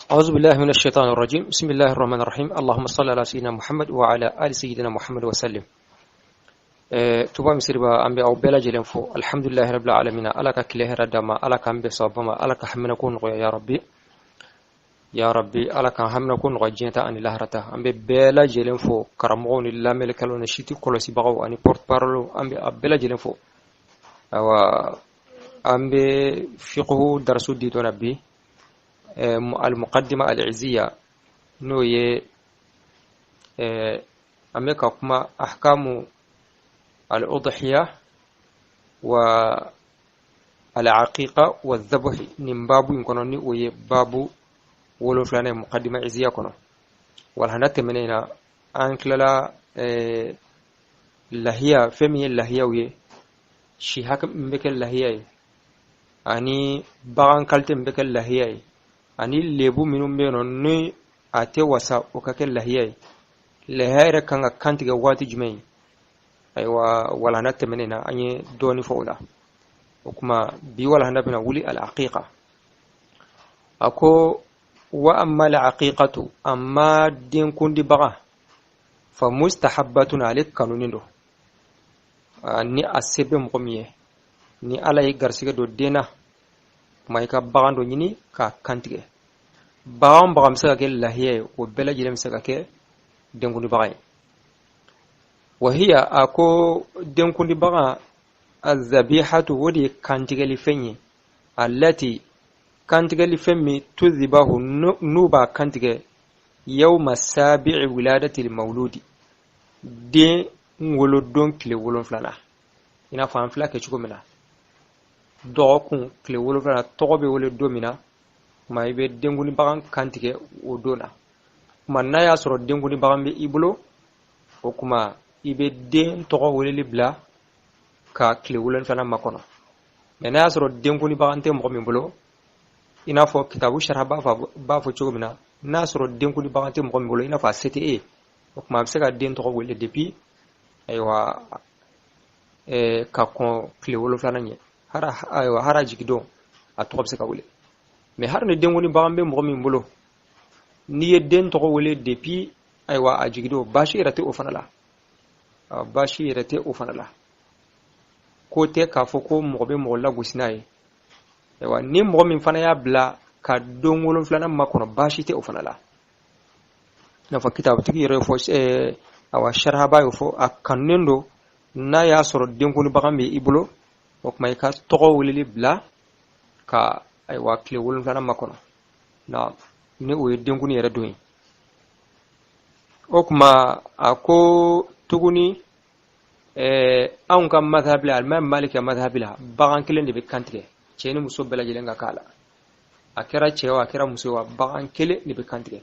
أعوذ بالله من الشيطان الرجيم، بسم الله الرحمن الرحيم، اللهم صل على سيدنا محمد وعلى آل سيدنا محمد وسلم. Tuba misiriba, an bɛ aw bɛɛ lajɛlen fo. Alhamdulilahi rabbil alamin. Ala ka tile hɛrɛ d'an ma, Ala k'an bɛn sababa ma, Ala ka haminako nɔgɔya, ya rabbi, ya rabbi, Ala k'an haminako nɔgɔya diɲɛ ta ani lahara ta. An bɛ bɛɛ lajɛlen fo, karamɔgɔw ni lamɛnnikɛlaw ni siti kɔlɔsibagaw ani porte parole, an bɛ a bɛɛ lajɛlen fo. Awa, an bɛ fiqhu darasu di dɔ la bi, al-muqaddima al-izziya, n'o ye an bɛ ka kuma ahkamu al-udhiya wa al-aqiqa wa dhabh, nin babu in kɔnɔ, ni o ye babu 7nan ye muqaddima izziya kɔnɔ. Walhana tɛmɛnen na, an tilala lahiya, fɛn min ye lahiyaw ye, si hakɛ min bɛ kɛ lahiya ye, ani bagan kalite min bɛ kɛ lahiya ye, ani lebu minnu bɛ yen nɔ ni a tɛ wasa o ka kɛ lahiya ye, lahiya yɛrɛ kan ka kantigɛ waati jumɛn ye. Ayiwa, walhana tɛmɛnen na, an ye dɔɔni fɔ o la. O kuma, bi walhana bɛna wuli al-aqiqa. A ko wa amma al-aqiqatu, amma denkundibaga, fa mustahabbatun, ale kanunen don ni a se bɛ mɔgɔ min ye, ni Ala ye garisigɛ don den na, kuma i ka bagan dɔ ɲini k'a kantigɛ. Bagan bagan bɛ se ka kɛ lahiya ye, o bɛɛ lajɛlen bɛ se ka kɛ denkundibaga ye. Wahiya, a ko denkundibaga, azabihatu, o de ye kantigɛlifɛn ye, allati, kantigɛlifɛn min, tuzibahu, n'u b'a kantigɛ, yawma sabi'i wiladatil mawludi, den wolodon tile 7nan, i n'a fɔ an filɛ kɛ cogo min na, dɔgɔkun tile 7nan, tɔgɔ bɛ wele don min na, kuma i bɛ denkundibagan kantigɛ o don na. Kuma n'a y'a sɔrɔ denkundibagan bɛ i bolo, o kuma i bɛ den tɔgɔ weleli bila ka tile 7nan makɔnɔ. Mɛ n'a y'a sɔrɔ denkundibagan tɛ mɔgɔ min bolo, i n'a fɔ kitabu sariya b'a fɔ cogo min na, n'a sɔrɔ denkundibagan tɛ mɔgɔ min bolo, i n'a fɔ a se tɛ e ye, o kuma a bɛ se ka den tɔgɔ wele depuis, ayiwa, ka kɔn tile 7nan ɲɛ, ayiwa, hara jigi don a tɔgɔ bɛ se ka wele. Mɛ hali ni denkundibagan bɛ mɔgɔ min bolo, n'i ye den tɔgɔ wele depuis, ayiwa, a jigi don, baasi yɛrɛ tɛ o fana la, baasi yɛrɛ tɛ o fana la. Ko tɛ k'a fɔ ko mɔgɔ bɛ mɔgɔ lagosi n'a ye. Ayiwa, ni mɔgɔ min fana y'a bila ka don 7nan makɔnɔ, baasi tɛ o fana la. I n'a fɔ kitabutigi yɛrɛ y'o fɔ, awa, sarahaba y'o fɔ, a kanunen don n'a y'a sɔrɔ denkundibagan bɛ i bolo, o tuma i ka tɔgɔ weleli bila ka, ayiwa, tile 7nan makɔnɔ na, ni o ye denkundi yɛrɛ don ye. O tuma a ko tuguni, anw ka madhabi la, alimami Malik ka madhabi la, bagan kelen de bɛ kantigɛ, cɛ ni muso bɛɛ lajɛlen ka k'a la. A kɛra cɛ o, a kɛra muso o, bagan kelen de bɛ kantigɛ,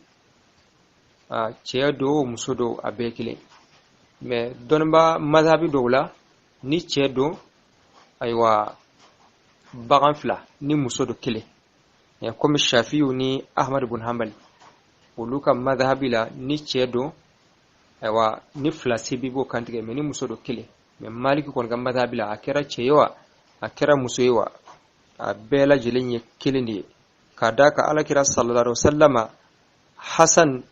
cɛ don o, muso don, a bɛɛ kelen. Mɛ dɔnniba madhabi dɔw la, ni cɛ don, ayiwa, bagan fila, ni muso don, kelen. Komi Shafiyu ni Ahmad ibn Hanbal, olu ka madhabi la, ni cɛ don, ayiwa, ni fila se b'i b'o kantigɛ, mɛ ni muso don, kelen. Mɛ Maliki kɔni ka madhabi la, a kɛra cɛ ye wa, a kɛra muso ye wa, a bɛɛ lajɛlen ye kelen de ye. Ka d'a kan Alakira sallallahu alaihi wasallama, Hasan,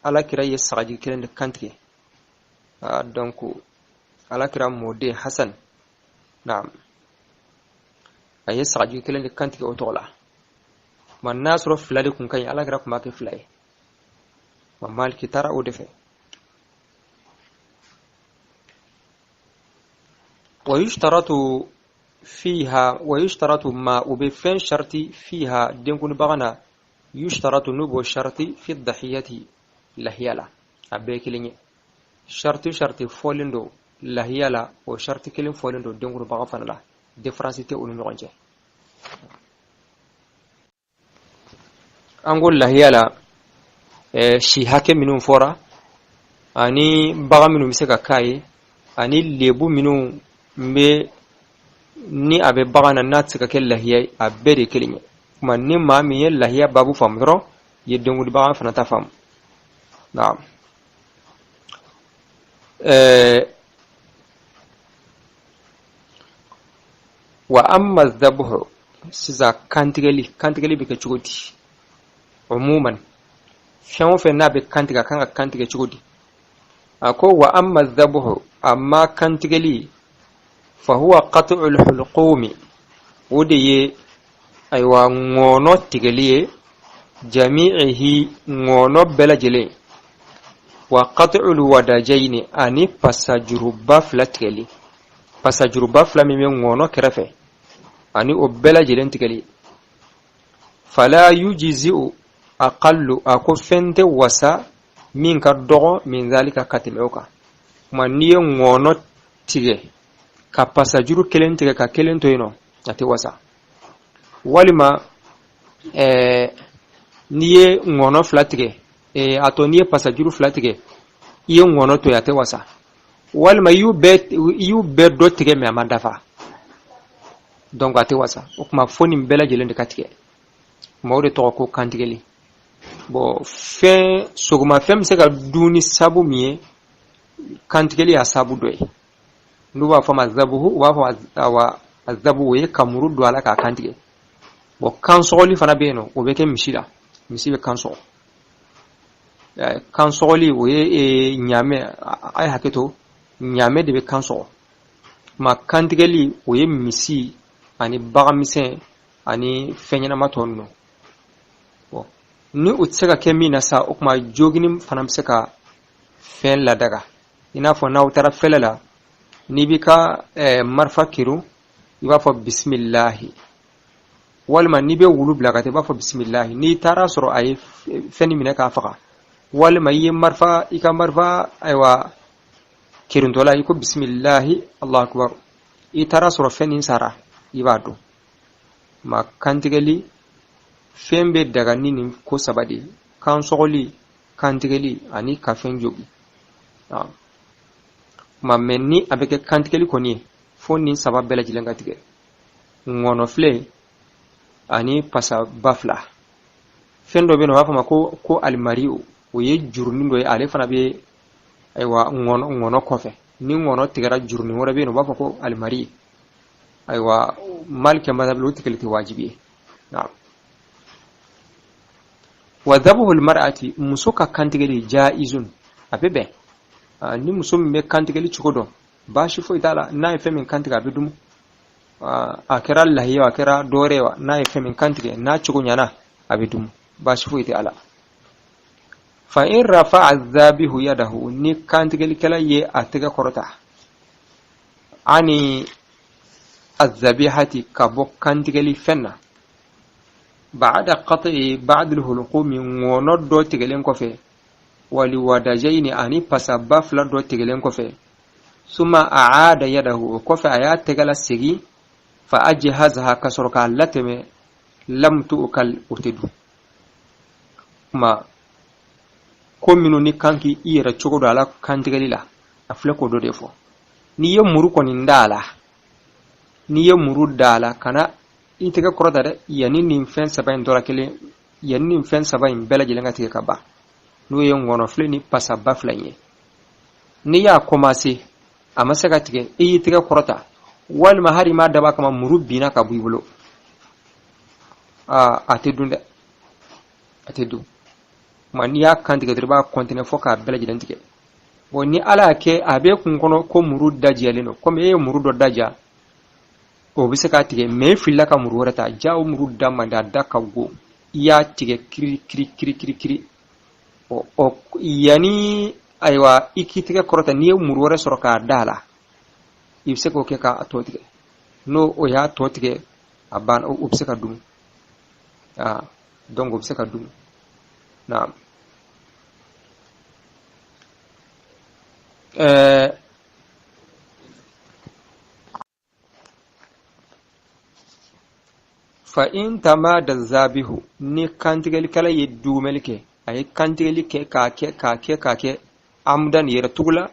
Alakira ye sagaji kelen de kantigɛ. Donc Alakira mɔden Hasan, naam, a ye sagaji kelen de kantigɛ o tɔgɔ la. Ma n'a sɔrɔ fila de kun ka ɲi, Alakira kun b'a kɛ fila ye. Ma Maliki taara o de fɛ. Wa yushtaratu fiha, wa yushtaratu ma, u bɛ fɛn sharti, fiha, denkundibagan na, yushtaratu, n'u b'o sharti, fi dahiyati, lahiya la, a bɛɛ kelen ye. Sharti sharti fɔlen don lahiya la, o sharti kelen fɔlen don denkundibagan fana la, différence tɛ u ni ɲɔgɔn cɛ. An ko lahiya la, si hakɛ minnu fɔra, ani bagan minnu bɛ se ka k'a ye, ani lebu minnu bɛ ni a bɛ bagan na n'a tɛ se ka kɛ lahiya ye, a bɛɛ de kelen ye. Kuma ni maa min ye lahiya babu faamu dɔrɔn, i ye denkundibagan fana ta faamu. Naam. Wa amma dhabhu, sisan kantigɛli, kantigɛli bɛ kɛ cogo di? Umuman, fɛn o fɛn n'a bɛ kantigɛ, a kan ka kantigɛ cogo di? A ko wa amma dhabuhu, amma kantigɛli, fa huwa qat'ul hulqumi, o de ye ayiwa ŋɔnɔ tigɛli ye, jami'ihi, ŋɔnɔ bɛɛ lajɛlen, wa qat'ul wadajayni, ani pasajuruba fila tigɛli, pasajuruba fila min bɛ ŋɔnɔ kɛrɛfɛ, ani o bɛɛ lajɛlen tigɛli. Fala yujzi'u aqallu, a ko fɛn tɛ wasa min ka dɔgɔ, min zalika, ka tɛmɛ o kan. Kuma n'i ye ŋɔnɔ tigɛ ka pasajuru kelen tigɛ ka kelen to yen nɔ, a tɛ wasa. Walima n'i ye ŋɔnɔ fila tigɛ, a to n'i ye pasajuru fila tigɛ, i ye ŋɔnɔ to yen, a tɛ wasa. Walima i y'u bɛɛ dɔ tigɛ, mais a ma dafa, donc a tɛ wasa. O tuma fo nin bɛɛ lajɛlen de ka tigɛ. Kuma o de tɔgɔ ko kantigɛli. Bon, fɛn sogomafɛn bɛ se ka dun ni sabu min ye, kantigɛli y'a sabu dɔ ye. N'u b'a fɔ a ma zabuhu, u b'a fɔ awa azabu, o ye ka muru don a la k'a kantigɛ. Bon, kansɔgɔli fana bɛ yen nɔ, o bɛ kɛ misi la, misi bɛ kan sɔgɔ. Kansɔgɔli, o ye ɲaamɛ, a ye hakɛ to, ɲaamɛ de bɛ kan sɔgɔ. Ma kantigɛli, o ye misi ani baganmisɛn ani fɛn ɲɛnama tɔ ninnu. Bon, ni o tɛ se ka kɛ min na sa, o tuma jogini fana bɛ se ka fɛn ladaga. I n'a fɔ n'aw taara fɛlɛ la, n'i b'i ka marifa kerun, i b'a fɔ bisimilahi. Walima n'i bɛ wulu bila ka taa, i b'a fɔ bisimilahi. N'i taara sɔrɔ a ye fɛn nin minɛ k'a faga, walima i ye marifa, i ka marifa ayiwa keruntɔla, i ko bisimilahi, Allahu akbar, i taara sɔrɔ fɛn nin sara, i b'a dɔn. Ma kantigɛli fɛn bɛ daga ni nin ko saba de ye: kansɔgɔli, kantigɛli ani ka fɛn jogi. Ma mɛ ni a bɛ kɛ kantigɛli kɔni ye, fo nin saba bɛɛ lajɛlen ka tigɛ: ŋɔnɔfilɛ ani pasaba fila. Fɛn dɔ bɛ yen nɔ, u b'a fɔ a ma ko alimari, o ye jurunin dɔ ye, ale fana bɛ ayiwa ŋɔnɔ kɔfɛ. Ni ŋɔnɔ tigɛra, jurunin wɛrɛ bɛ yen nɔ, u b'a fɔ ko alimari. Ayiwa, malikɛ mazhabi, o tigɛli tɛ wajibi ye. Wa dhabuhul mar'ati, muso ka kantigɛli, jaizun, a bɛ bɛn. Ni muso min bɛ kantigɛli cogo dɔn, baasi foyi t'a la. N'a ye fɛn min kantigɛ, a bɛ dumu. A kɛra lahiya, a kɛra dɔwɛrɛ wa, n'a ye fɛn min kantigɛ, n'a cogo ɲana, a bɛ dumu, baasi foyi tɛ a la. Fa in rafa'a dhabihu yadahu, ni kantigɛlikɛla ye a tɛgɛ kɔrɔta, ani azabihati, ka bɔ kantigɛli fɛn na, ba'da qat'i ba'd al-hulqumi, ŋɔnɔ dɔ tigɛlen kɔfɛ, wali wadajayni, ani pasaba fila dɔ tigɛlen kɔfɛ, summa a'ada yadahu, o kɔfɛ a y'a tɛgɛ lasegin, fa ajhazaha, ka sɔrɔ k'a latɛmɛ, lam tu'kal, o tɛ dun. Kuma ko minnu ni kan k'i yɛrɛ cogo don a la kantigɛli la, a filɛ k'o dɔ de fɔ. N'i ye muru kɔni da a la, n'i ye muru da a la, kana i tɛgɛ kɔrɔta dɛ, yanni nin fɛn saba in dɔra kelen, yanni nin fɛn saba in bɛɛ lajɛlen ka tigɛ ka ban, n'o ye ŋɔnɔfile ni pasaba fila in ye. N'i y'a commencé, a ma se ka tigɛ, i y'i tɛgɛ kɔrɔta, walima hali i m'a dab'a kama, muru binna ka bɔ i bolo, aa, a tɛ dun dɛ, a tɛ dun. Kuma n'i y'a kan tigɛ dɔrɔn, i b'a continuer fo k'a bɛɛ lajɛlen tigɛ. Bon, ni Ala y'a kɛ a bɛ kun kɔnɔ ko muru dajɛlen don, komi e ye muru dɔ daja, o bɛ se k'a tigɛ, mais e filila ka muru wɛrɛ ta, ja o muru da man di, a da ka go, i y'a tigɛ kiri kiri kiri kiri kiri. Ɔ, yanni ayiwa i k'i tɛgɛ kɔrɔta, n'i ye muru wɛrɛ sɔrɔ k'a da a la, i bɛ se k'o kɛ k'a tɔ tigɛ. N'o o y'a tɔ tigɛ, a banna, o bɛ se ka dun. Aa, donc o bɛ se ka dun. Naam. Fa in tamada zabihu, ni kantigɛlikɛla ye duumɛli kɛ, a ye kantigɛli kɛ k'a kɛ k'a kɛ k'a kɛ, amudan, yɛrɛ tugu la,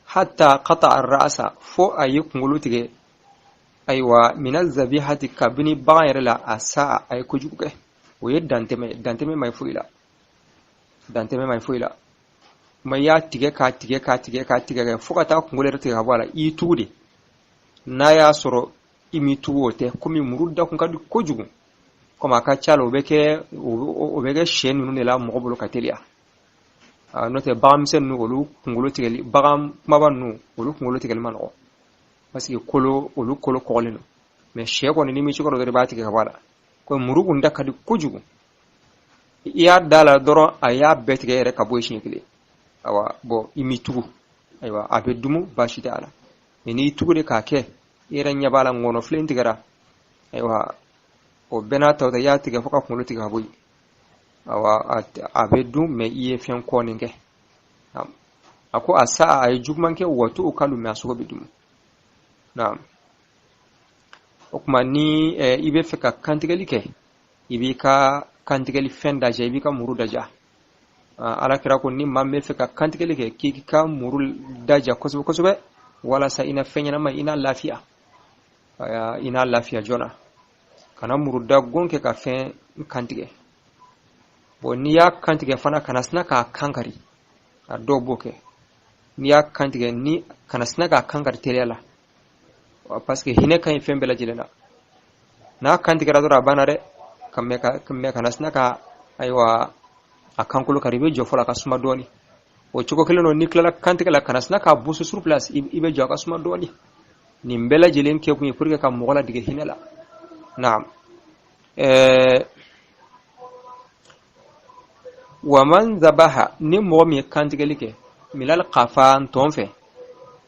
hatta qata arra'sa, fo a ye kunkolo tigɛ, ayiwa, mina zabihati, kabini bagan yɛrɛ la, a saa, a ye kojugu kɛ. O ye dantɛmɛ. Dantɛmɛ ma ɲi foyi la, dantɛmɛ ma ɲi foyi la. Ma i y'a tigɛ k'a tigɛ k'a tigɛ k'a tigɛ fo ka taa kunkolo yɛrɛ tigɛ ka bɔ a la, i y'i tugu de. N'a y'a sɔrɔ i m'i tugu, o tɛ komi muru da kun ka di kojugu. Komi a ka ca la, o bɛ kɛ sɛ ninnu de la mɔgɔ bolo ka teliya. N'o tɛ, bagan misɛn ninnu, olu kunkolo tigɛli, bagan kumaba ninnu, olu kunkolo tigɛli ma nɔgɔ, parce que kolo, olu kolo kɔgɔlen don. Mais sɛ kɔni, ni m'i cogo dɔ dɔrɔn, i b'a tigɛ ka bɔ a la. Ko muru kun da ka di kojugu, i y'a da la dɔrɔn, a y'a bɛɛ tigɛ yɛrɛ ka bɔ yen siɲɛ kelen. Awa, bɔn, i m'i tugu, ayiwa, a bɛ dumu, baasi tɛ a la. Mais n'i tugu de k'a kɛ, i yɛrɛ ɲɛ b'a la, ŋɔnɔfilen tigɛra. Ayiwa, o bɛɛ n'a ta, i y'a tigɛ fo ka kunkolo tigɛ ka bɔ yen. Awa, a bɛ dun, mais i ye fɛn kɔɔni kɛ. A ko a sa, a ye juguman kɛ. Wa tu'ukalu, mais a sogo bɛ dun. Naam, o tuma, ni i bɛ fɛ ka kantigɛli kɛ, i b'i ka kantigɛli fɛn daja, i b'i ka muru daja. Ala kira ko ni maa min bɛ fɛ ka kantigɛli kɛ, k'i ka muru daja kosɛbɛ kosɛbɛ, walasa i na fɛn ɲɛnama, i na lafiya, i n'a lafiya joona. Kana muru da gon kɛ ka fɛn kantigɛ. Bon, n'i y'a kantigɛ fana, kana sina k'a kankari. A dɔw b'o kɛ. N'i y'a kantigɛ, ni kana sina k'a kankari teliya la, parce que hinɛ ka ɲi fɛn bɛɛ lajɛlen na. N'a kantigɛra dɔrɔn, a banna dɛ. Ka mɛ kana sina ka, ayiwa, a kankolo kari. I bɛ jɔ fɔlɔ, a ka suma dɔɔni. O cogo kelen don, n'i tilala kantigɛ la, kana sina k'a boso sur place. I bɛ jɔ, a ka suma dɔɔni. Nin bɛɛ lajɛlen kɛ kun ye pour que ka mɔgɔ ladege hinɛ la. Naam, wa man zabaha, ni mɔgɔ min ye kantigɛli kɛ, minal qafa, ntɔn fɛ,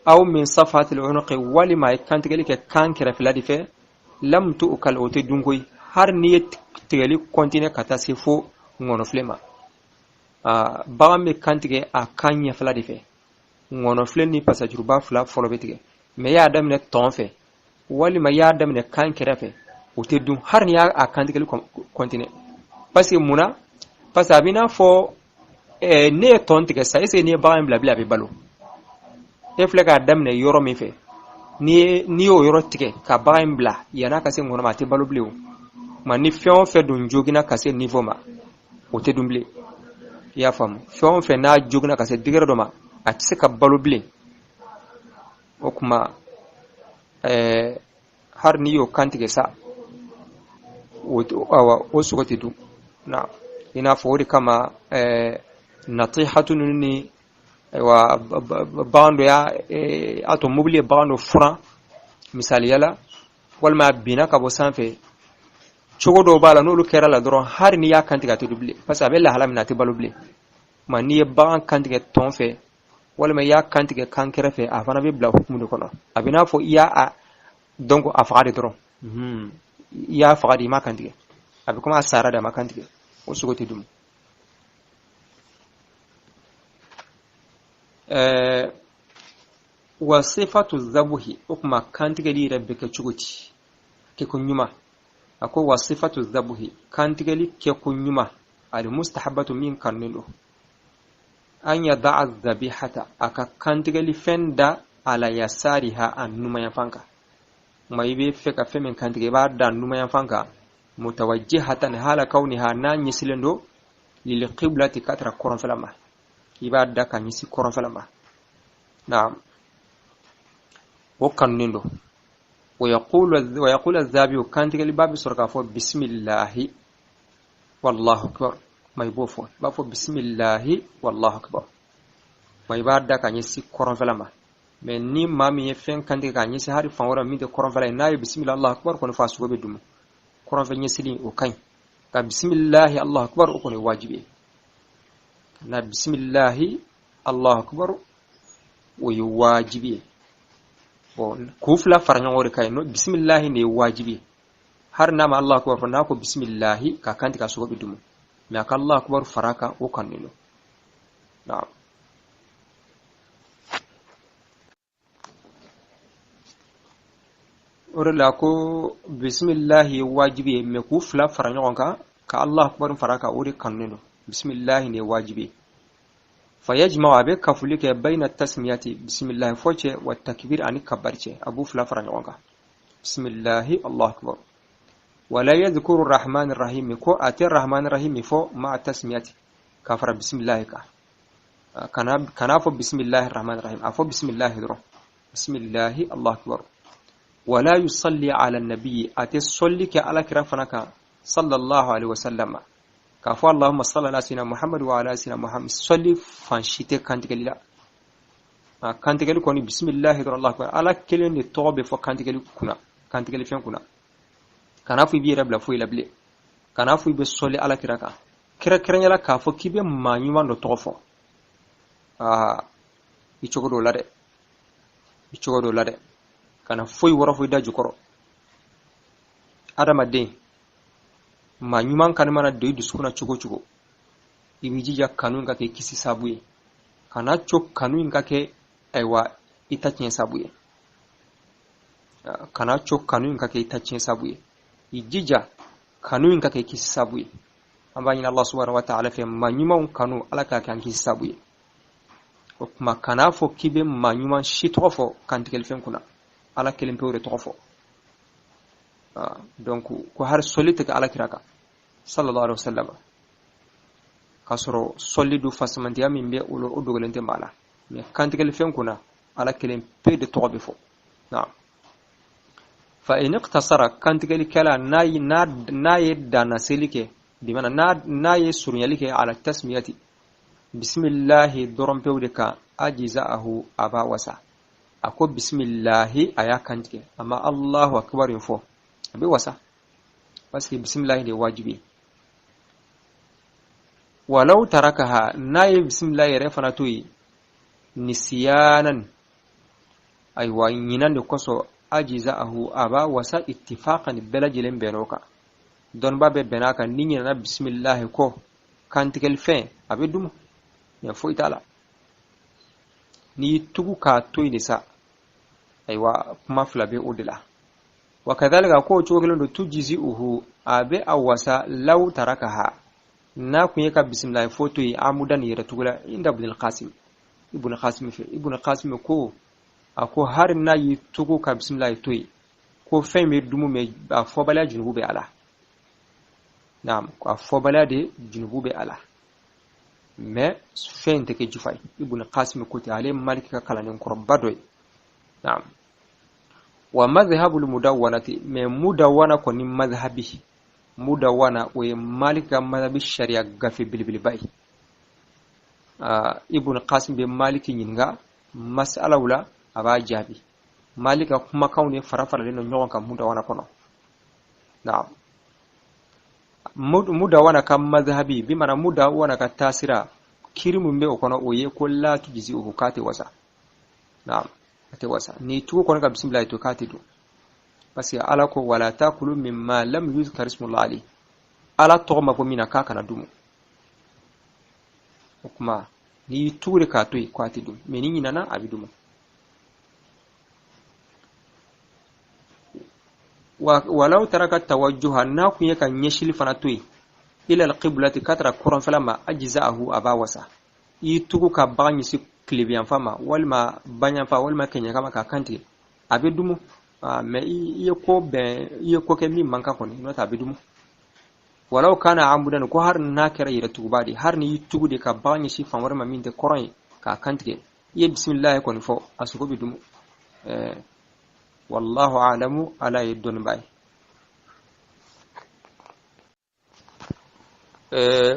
aw min safatil unuqi, walima a ye kantigɛli kɛ kan kɛrɛfɛla de fɛ, lam tu'kal, o tɛ dun koyi, hali n'i ye tigɛli continuer ka taa se fo ŋɔnɔfilen ma. Bagan bɛ kantigɛ a kan ɲɛfɛla de fɛ, ŋɔnɔfilen ni pasajuruba fila fɔlɔ bɛ tigɛ. Mais i y'a daminɛ tɔn fɛ, walima i y'a daminɛ kan kɛrɛfɛ, o tɛ dun, hali n'i y'a kantigɛli continuer. Parce que mun na? Parce que a b'i n'a fɔ ne ye tɔn tigɛ sisan, est ce que n'i ye bagan in bila bilen, a bɛ balo? E filɛ k'a daminɛ yɔrɔ min fɛ, n'i y'o yɔrɔ tigɛ ka bagan in bila, yann'a ka se ŋɔnɔ ma, a tɛ balo bilen. O ma, ni fɛn o fɛn dun joginna ka se niveau ma, o tɛ dun bilen. I y'a faamu? Fɛn o fɛn n'a joginna ka se degré dɔ ma, a tɛ se ka balo bilen. O kuma, hali n'i y'o kan tigɛ sa, o, awa, o sogo tɛ dun. Na i n'a fɔ o de kama, natihatu ninnu ni, ayiwa, bagan dɔ y'a a to mobili ye bagan dɔ furan misaliya la, walima a binna ka bɔ sanfɛ, cogo dɔw b'a la, n'olu kɛra la dɔrɔn, hali n'i y'a kantigɛ, a tɛ dun bilen, parce que a bɛ lahala min na, a tɛ balo bilen. Ma n'i ye bagan kantigɛ tɔn fɛ, walima i y'a kantigɛ kan kɛrɛfɛ, a fana bɛ bila hukumu de kɔnɔ. A bɛ n'a fɔ i y'a a donc a faga de dɔrɔn, i y'a faga de, i m'a kantigɛ. A bɛ komi a sara de, a ma kantigɛ. O sogo tɛ dun. Wa sifatu zabuhi, o kuma, kantigɛli yɛrɛ bɛ kɛ cogo di, kɛko ɲuman? A ko wa sifatu zabuhi, kantigɛli kɛko ɲuman, al mustahabatu, min kanunen don, an yada'a zabihata, a ka kantigɛli fɛn da, ala yasariha, a numayanfan kan. Kuma i bɛ fɛ ka fɛn min kantigɛ, i b'a da numayanfan kan, mutawajjihatan hala kawniha, n'a ɲɛsilen don, lil qiblati, ka tara kɔrɔnfɛla ma. I b'a da ka ɲɛsin kɔrɔnfɛla ma. Naam, o kanunen don. Wa yaqulu azabihu, kantigɛliba bɛ sɔrɔ k'a fɔ bisimilahi wallahu akbar. Ma i b'o fɔ, i b'a fɔ bisimilahi wallahu akbar. Ma i b'a da ka ɲɛsin kɔrɔnfɛla ma. Mais ni maa min ye fɛn kantigɛ k'a ɲɛsin hali fan wɛrɛ min tɛ kɔrɔnfɛla ye, n'a ye bisimila allahu akbar kɔni fɔ, a sogo bɛ dumu. Kɔrɔnfɛ ɲɛsili, o ka ɲi. Ka bisimilahi allahu akbar, o kɔni ye wajibi ye. Na bisimilahi allahu akbar, o ye wajibi ye. Bon, k'u fila fara ɲɔgɔn de ka ɲi. Bisimilahi de ye wajibi ye. Hali n'a ma allahu akbar fɔ, n'a ko bisimilahi ka kan tigɛ, a sogo bɛ dumu. Mais a ka allahu akbar fara kan, o kanunen don. Naam, o de la ko bisimilahi ye wajibi ye, mais k'u fila fara ɲɔgɔn kan, ka allahu akbar fara kan, o de kanunen don. Bisimilahi de ye wajibi ye. Fayajma'u, a bɛ kafuli kɛ, bayna tasmiyati, bisimilahi fɔ cɛ, wa takbir, ani kabari cɛ, a b'u fila fara ɲɔgɔn kan, bisimilahi allahu akbar. Wala yadhkuru rahman rahim, ko a tɛ rahman rahim fɔ, ma tasmiyati, ka fara bisimilahi kan. Kana fɔ bisimilahi rahman rahim, a fɔ bisimilahi dɔrɔn, bisimilahi allahu akbar. Wala yusalli ala nabiyyi, a tɛ sɔli kɛ ala kira fana kan. Sallallahu alaihi wasallam k'a fɔ Allahumma salli ala sayyidina Muhammad wa ala sayyidina Muhammad, sɔli fan si tɛ kantigɛli la. A kantigɛli kɔni bisimilahi dɔrɔn, Allahu akbar, Ala kelen de tɔgɔ bɛ fɔ kantigɛli kunna, kantigɛli fɛn kunna. Kana fɔ i b'i yɛrɛ bila foyi la bilen, kana fɔ i bɛ sɔli Ala kira kan, kɛrɛnkɛrɛnya la k'a fɔ k'i bɛ maa ɲuman dɔ tɔgɔ fɔ. Aa, i cogo dɔ la dɛ, i cogo dɔ la dɛ, kana foyi wɔrɔ foyi da jukɔrɔ. Adamaden maa ɲuman kanu mana don i dusukun na cogo o cogo, i b'i jija kanu in ka kɛ kisi sabu ye, kana to kanu in ka kɛ ayiwa i ta tiɲɛ sabu ye, kana to kanu in ka kɛ i ta tiɲɛ sabu ye, i jija kanu in ka kɛ kisi sabu ye. An b'a ɲini Allah subhanahu wa ta'ala fɛ maa ɲumanw kanu, Ala k'a kɛ an kisi sabu ye. O tuma kan'a fɔ k'i bɛ maa ɲuman si tɔgɔ fɔ kantigɛlifɛn kunna, Ala kelen pewu de tɔgɔ fɔ. Donc ko har sɔli tɛ kɛ Ala kira kan sallallahu alaihi wasallam, k'a sɔrɔ sɔli du fasamantiya min bɛ o la, o dogolen tɛ maa la, mais kantigɛlifɛn kunna Ala kelen pe de tɔgɔ bɛ fɔ. Naam. Fa in iqtasara, kantigɛlikɛla n'a ye dannaseli kɛ, bimana n'a ye surunyali kɛ ala tasmiyati bisimilahi dɔrɔn pewu de kan, ajiza'ahu, a b'a wasa. A ko bisimilahi, a y'a kantigɛ, a ma Allahu akbar in fɔ, a bɛ wasa, parce que bisimilahi de ye wajibi ye. Walaw tarakaha, n'a ye bisimilahi yɛrɛ fana to yen nisiyanan, ayiwa ɲinan de kosɔn, ajiza'ahu, a b'a wasa ittifaqan, bɛɛ lajɛlen bɛnn'o kan. Dɔnniba bɛɛ bɛnn'a kan, ni ɲinɛna bisimilahi kɔ kantigɛlifɛn a bɛ dumu, mɛ foyi t'a la. N'i y'i tugu k'a to yen de sa, ayiwa kuma fila bɛ o de la. Wa kadhalika, k'o cogo kelen don, tujizi'uhu, a bɛ a wasa law tarakaha, n'a kun ye ka bisimilahi fɔ to yen amudan yɛrɛ tugu la, inda Ibn al-Qasim, Ibn Qasim fɛ. Ibn Qasim ko a ko hari n'a y'i tugu ka bisimilahi to yen, ko fɛn bɛ dumu, mɛ a fɔbaliya junubu bɛ a la. Naam, a fɔbaliya de junubu bɛ a la, mɛ fɛn tɛ kɛ jufa ye. Ibn Qasim ko ten, ale ye Maliki ka kalanden kɔrɔba dɔ ye. Naam. Wa madhhabul mudawwanati, mɛ mudawwana kɔni madhhabi, mudawwana o ye Maliki ka madhhabi sariya gafe belebeleba ye. Ibn Qasim bɛ Maliki ɲininka masalaw la, a b'a jaabi. Maliki ka kumakanw de fara faralen don ɲɔgɔn kan mudawwana kɔnɔ. Naam. Mudawwana ka madhhabi, bi mana mudawwana ka taasira, kiri mun bɛ o kɔnɔ, o ye ko la tujizi o, k'a tɛ wasa. Naam, a tɛ wasa. Ni tugu kɔnɔ ka bisimilahi to, k'a tɛ don, parce que Ala ko wala takulu mimma lam yuzkar ismullah alayhi, Ala tɔgɔ ma fɔ min na k'a kana dumu. O kuma n'i y'i tugu de k'a to yen, k'a tɛ dun, mɛ n'i ɲinɛna a bɛ dumu. Walaw taraka tawajjuha, n'a kun ye ka ɲɛsili fana to yen ila alqiblati, ka tara kɔrɔnfɛla ma, ajza'ahu, a b'a wasa. I y'i tugu ka bagan ɲɛsin tilebiyanfa ma, walima baɲanfa, walima kɛɲɛka ma, k'a kantigɛ, a bɛ dumu. Mɛ i ye ko bɛn, i ye ko kɛ min man kan kɔni, n'o tɛ a bɛ dumu. Walaw kana amudan, ko har n'a kɛra yɛrɛ tuguba de, har n'i y'i tugu de ka bagan ɲɛsin fan wɛrɛ ma min tɛ kɔrɔn ye, k'a kantigɛ, i ye bisimilahi kɔni fɔ, a sogo bɛ dumu. Wallahu alamu, Ala ye dɔnniba ye.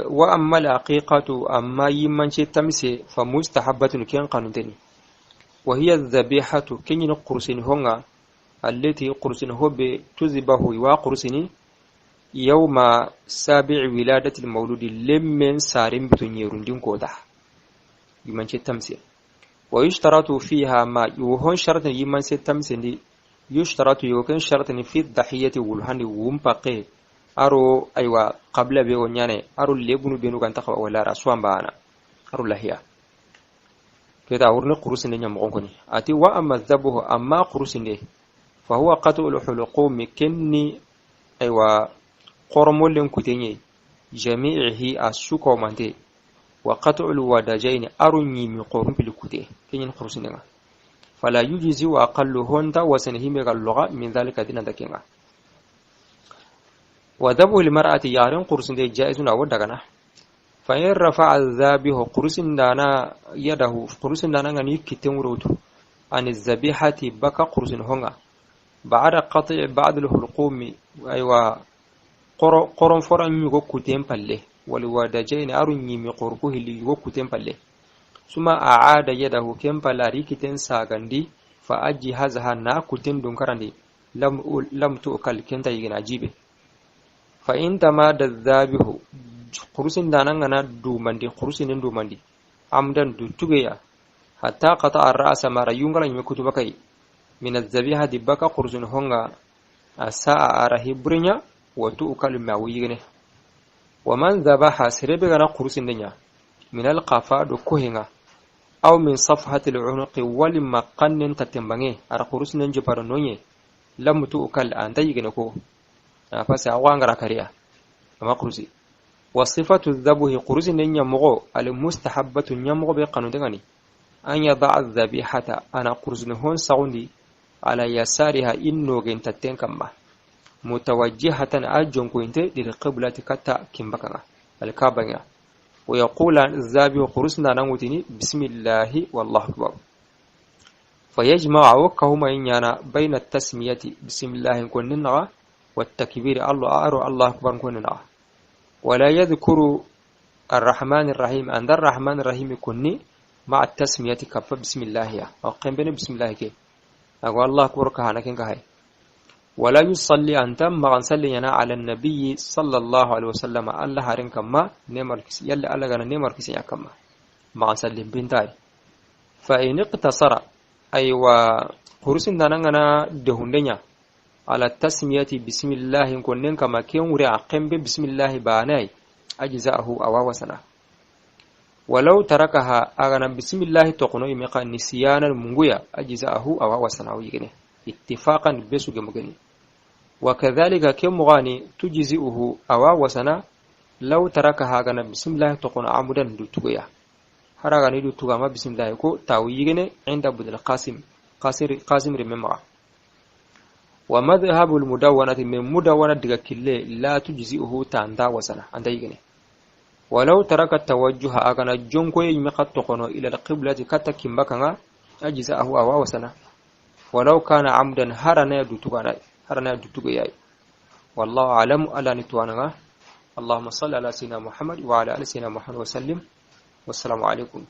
Wa amma al-aqiqatu, amma yimance tamise, fa mustahabbatun, ken kanuteni. Wa hiya dhabihatu, kenyin qursini honga, allati qursini hobe tuzibahu wa qursini yawma sabi'i wiladati al-mawludi, lemmen sarim bitun yerundin koda yimance tamse. Wa yushtaratu fiha ma yuhon sharatan yimance tamse ndi yushtaratu yoken sharatan fi dahiyati wulhandi wumpaqe aro, aywa qabla be o nyane aro lebunu benu kan takwa wala rasuwan baana aro lahiya keta wurni qurusinde nyam gonkoni ati. Wa amma dhabuhu, amma qurusinde, fa huwa qat'ul hulqumi, kenni aywa qormolen kutenye jami'ihi asuko mante, wa qat'ul wadajaini, aro nyimi qorum pili kute kenyin qurusinde nga. Fala yujzi wa aqallu honta wasanhime gal lugha min dhalika dina dakenga. Wa dhabu lil mar'ati, yaren qurusinde jaizun, aw dagana. Fa in rafa'a dhabihu, qurusin dana yadahu, qurusin dana ngani kiten wurotu an zabihati, baka qurusin honga, ba'da qati' ba'd al hulqumi, aywa Qoron fora ñugo kuten palle wal wadajaini aru ñimi qorku hilli yugo kuten palle suma aada yadahu ken palle ari kiten sagandi fa ajhazaha na kuten dunkarandi lam tu'kal kenta yigina jibe fa in tamada dhabihu qurusin danangana dumandi qurusinin dumandi amdan dutugeya hatta qata'a ar-ra'sa mara yungala nyime kutuba kai min adh-dhabihati baka qurusin honga asaa arahi burinya wa tu'kalu ma wiyigene wa man dhabaha sirebe gana qurusin dinya min al-qafa do kohenga aw min safhati al-unuqi wal maqannin tatembange ara qurusin jiparo nonye lam tu'kal anta yigene ko fasa awangara kariya ama qurusi wa sifatu dhabuhi qurusin nyamogo al mustahabbatu nyamogo be qanu dengani an yada'a dhabihata ana qurusin hon saundi ala yasariha innogen tatten kamma mutawajjihatan ajonkointe lil qiblati katta kimbakanga al kabanga wa yaqula zabi qurusna nangutini bismillahi wallahu akbar fayajma'u kahuma inyana bayna tasmiyati bismillahi kunninna والتكبير الله أرو الله أكبر كننا ولا يذكر الرحمن الرحيم عند الرحمن الرحيم كني مع التسمية كف بسم الله يا أقيم بين بسم الله كي أقول الله أكبر كهانا كين كهاي ولا يصلي أنت ما صلي على النبي صلى الله عليه وسلم الله هارين كما نمر كس يلا الله غنا نمر كس يا كما ما صلي بنتاي فإن اقتصر أيوا قرسن دانا دهوندنيا على التسمية بسم الله كنن كما كين وري أقيم بسم الله باناي أجزاءه أواوسنا ولو تركها أغنى بسم الله تقنو يمقى نسيانا المنغويا أجزاءه أواوسنا ويغني اتفاقا بسو جمغني وكذلك كم غاني تجزئه أواوسنا لو تركها أغنى بسم الله تقنو عمدا دوتويا هرغاني دوتوغا ما بسم الله كو تاويغني عند عبد القاسم قاسم رمما ومذهب المدونة من مدونة دغكله لا تجزئه تاندا وسنا عند يغني ولو ترك التوجه أغنى جونكو يمقى تقنو إلى القبلة كتكيمبكنا أجزاءه أوا وسنا ولو كان عمدا هرنا دوتوغاي والله أعلم ألا نتوانا اللهم صل على سيدنا محمد وعلى آل سيدنا محمد وسلم والسلام عليكم.